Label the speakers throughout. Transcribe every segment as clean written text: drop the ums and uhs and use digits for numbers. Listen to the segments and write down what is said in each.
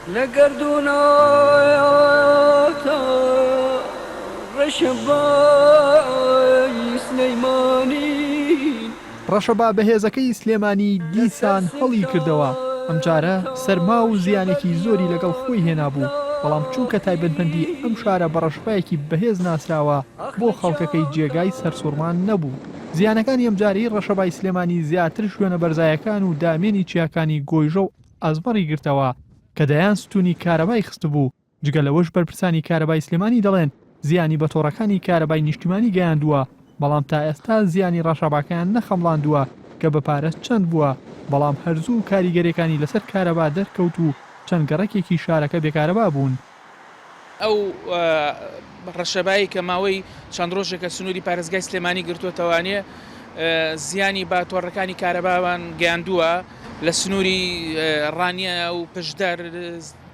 Speaker 1: لە گەردوونا تا ڕەشەبای سلەیمانی.
Speaker 2: ڕەشەبا بەهێزەکەی سلێمانی دیسان هەڵی کردەوە، ئەمجارە سەرما و زیانێکی زۆری لەگەڵ خۆی هێنابوو، بەڵام چونکە تایبەتمەندی ئەم شارە بە ڕەشەبایەکی بەهێز ناسراوە، بۆ خەڵکەکەی جێگای سەرسوڕمان نەبوو. زیانەکانی ئەمجارەی ڕەشەبای سلێمانی زیاتر شوێنە بەرزایەکان و دامێنی چیاکانی گۆیژە و ئەزمەڕی گرتەوە کە دەیان ستوونی کارەبای خستبوو، جگە لەوەش بەرپرسانی کارەبای سلێمانی دەڵێن زیانی بە تۆڕەکانی کارەبای نیشتیمانی گەیاندووە، بەڵام تا ئێستا زیانی ڕەشەباکەیان نەخەمڵاندووە کە بە پارە چەند بووە، بەڵام هەر زوو کاریگەریەکانی لەسەر کارەبا دەرکەوت و چەند گەڕەکێکی شارەکە بێ کارەبا بوون.
Speaker 3: ئەو ڕەشەبایەی کە ماوەی چەند ڕۆژێکە سنووری پارێزگای سلێمانی گرتووەتەوانێ زیانی بە تۆڕەکانی کارەباوان گەیاندووە لە سنووری ڕانیە و پشدەر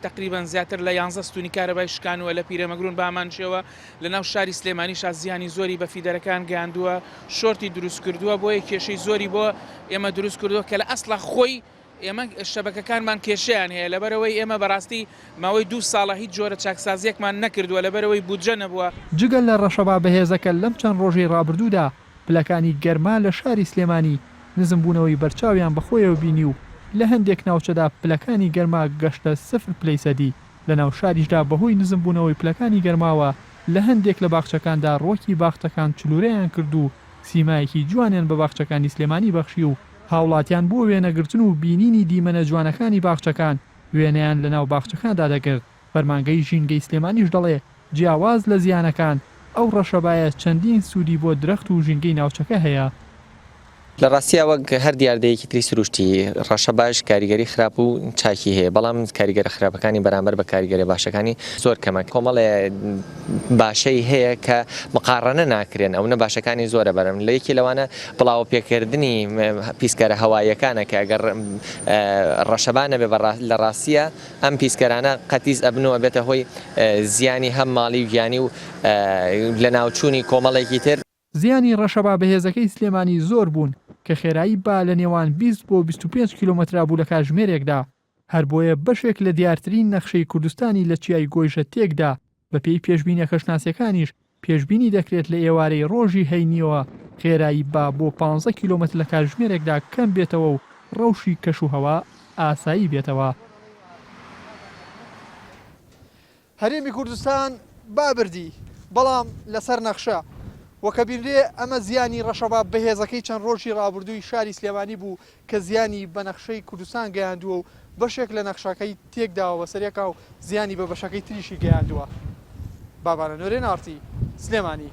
Speaker 3: تقریبان زیاتر لە یانزە ستونی کارەبای شکانوە لە پیرەمەگرون بامان شێوە لە ناو شاری سلێمانی شا زیانی زۆری بە فیدەرەکان گەیاندووە شۆرتی دروست کردووە بۆیە کێشەی زۆری بۆ ئێمە دروست کردووە کە لە ئەسڵا خۆی ئێمە شەبەکەکانمان کێشەیان هەیە لەبەرئەوەی ئێمە بەڕاستی ماوەی دوو ساڵە هیچ جۆرە چاکسازیەکمان نەکردووە لەبەرئەوەی بودجە نەبووە.
Speaker 2: جگە لە ڕەشەبا بەهێزەکە لەم چەند ڕۆژەی ڕابردوودا پلەکانی گەرما لە شاری سلێمانی نزمبوونەوەی بەرچاویان بەخۆیەوە بینی و لە هەندێک ناوچەدا پلەکانی گەرما گەشتە سفر پلەی سەدی، لەناو شاریشدا بەهۆی نزمبوونەوەی پلەکانی گەرماوە لە هەندێک لە باخچەکاندا ڕووەکی باخچەکان چلورەیان کرد و سیمایەکی جوانیان بە باخچەکانی سلێمانی بەخشی و هاوڵاتیان بۆ وێنەگرتن و بینینی دیمەنە جوانەکانی باخچەکان وێنەیان لەناو باخچەکاندا دەگرت، فەرمانگەی ژینگەی سلێمانیش دەڵێ، جیاواز لە زیانەکان، ئەو ڕەشەبایە چەندین سوودی بۆ درەخت و ژینگەی ناوچەکە هەیە.
Speaker 4: لە ڕاستیا وەک هەر دیاردەیەکی تری سروشتی، ڕەشەباش کاریگەری خراپ و چاکی هەیە، بەڵام کاریگەرە خراپەکانی بەرامبەر بە کاریگەرە باشەکانی زۆر کەمە، کۆمەڵێ باشەی هەیە کە مقاڕەنە ناکرێن، ئەونە باشەکانی زۆرە بەرم لە یەکێ لەوانە بڵاوە پێکردنی پیسکەرە هەواییەکانە کە ئەگەر ڕەشەبا نەبێ لە ڕاستیە ئەم پیسکەرانە قەتیس ئەبن و ئەبێتە هۆی زیانی هەم ماڵی و گیانی و لەناوچوونی کۆمەڵێکی تر.
Speaker 2: زیانی ڕەشەبا بەهێزەکەی سلێمانی زۆر بوون کە خێرایی با لە نێوان 20 بۆ 25 کیلۆمەترا بوو لە کاژمێرێکدا، هەربۆیە بەشێک لە دیارترین نەخشەی کوردستانی لە چیای گۆیژە تێکدا، بەپێی پێشبینیە کەشناسیەکانیش پێشبینی دەکرێت لە ئێوارەی ڕۆژی هەینیەوە خێرایی با بۆ 15 کیلۆمەتر لە کاتژمێرێکدا کەم بێتەوە و ڕەوشی کەشوهەوا ئاسایی بێتەوە.
Speaker 5: هەرێمی کوردستان با بردی، بەڵام لەسەر نەخشە. وە کە بینرێ ئەمە زیانی ڕەشەبا بەهێزەکەی چەند ڕۆژی ڕابردووی شاری سلێمانی بوو کە زیانی بە نەخشەی کوردستان گەیاندووە و بەشێک لە نەخشەکەی تێکداوە بەسەریەکا و زیانی بە بەشەکەی تریشی گەیاندووە. بابانە نۆرێن ئاڕتی، سلێمانی.